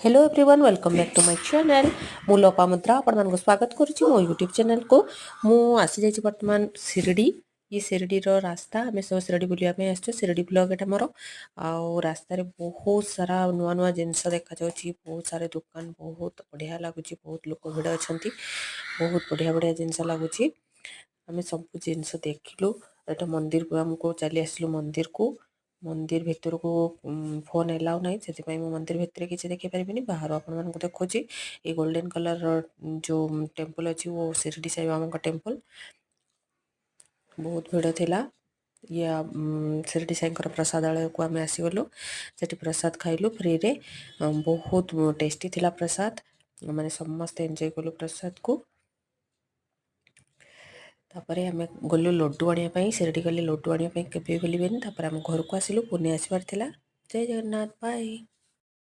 Hello everyone, welcome back to my channel. ମୁଁ ଲୋପାମୁଦ୍ରା ଆପଣମାନଙ୍କୁ ସ୍ୱାଗତ କରୁଛି ମୋ ୟୁଟ୍ୟୁବ୍ ଚ୍ୟାନେଲ୍କୁ। ମୁଁ ଆସିଯାଇଛି ବର୍ତ୍ତମାନ ଶିରିଡ଼ି। ଇଏ ଶିରିଡ଼ିର ରାସ୍ତା। ଆମେ ସବୁ ଶିରିଡ଼ି ବୁଲିବା ପାଇଁ ଆସିଛୁ। ଶିରିଡ଼ି ବ୍ଲଗ୍ ଏଇଟା ମୋର। ଆଉ ରାସ୍ତାରେ ବହୁତ ସାରା ନୂଆ ନୂଆ ଜିନିଷ ଦେଖାଯାଉଛି, ବହୁତ ସାରା ଦୋକାନ, ବହୁତ ବଢ଼ିଆ ଲାଗୁଛି। ବହୁତ ଲୋକ ଭିଡ଼ ଅଛନ୍ତି, ବହୁତ ବଢ଼ିଆ ବଢ଼ିଆ ଜିନିଷ ଲାଗୁଛି। ଆମେ ସବୁ ଜିନିଷ ଦେଖିଲୁ। ଏଇଟା ମନ୍ଦିରକୁ ଆମକୁ ଚାଲି ଆସିଲୁ ମନ୍ଦିରକୁ। ମନ୍ଦିର ଭିତରକୁ ଫୋନ୍ ଏଲାଉ ନାହିଁ, ସେଥିପାଇଁ ମୁଁ ମନ୍ଦିର ଭିତରେ କିଛି ଦେଖିପାରିବିନି। ବାହାରୁ ଆପଣମାନଙ୍କୁ ଦେଖୁଛି। ଏଇ ଗୋଲ୍ଡେନ୍ କଲର୍ର ଯେଉଁ ଟେମ୍ପଲ୍ ଅଛି ଓ ଶିରିଡ଼ି ସାଇବାବାଙ୍କ ଟେମ୍ପଲ୍। ବହୁତ ଭିଡ଼ ଥିଲା। ଇଏ ଶିରିଡ଼ି ସାଇଙ୍କର ପ୍ରସାଦାଳୟକୁ ଆମେ ଆସିଗଲୁ। ସେଠି ପ୍ରସାଦ ଖାଇଲୁ ଫ୍ରିରେ। ବହୁତ ଟେଷ୍ଟି ଥିଲା ପ୍ରସାଦ। ମାନେ ସମସ୍ତେ ଏନ୍ଜୟ କଲୁ ପ୍ରସାଦକୁ। ତାପରେ ଆମେ ଗଲୁ ଲଡ଼ୁ ଆଣିବା ପାଇଁ। ଶିରିଡ଼ି ଗଲେ ଲଡ଼ୁ ଆଣିବା ପାଇଁ କେବେ ବି ଭୁଲିବେନି। ତାପରେ ଆମେ ଘରକୁ ଆସିଲୁ, ପୁନେ ଆସିବାର ଥିଲା। ଜୟ ଜଗନ୍ନାଥ, ବାଏ।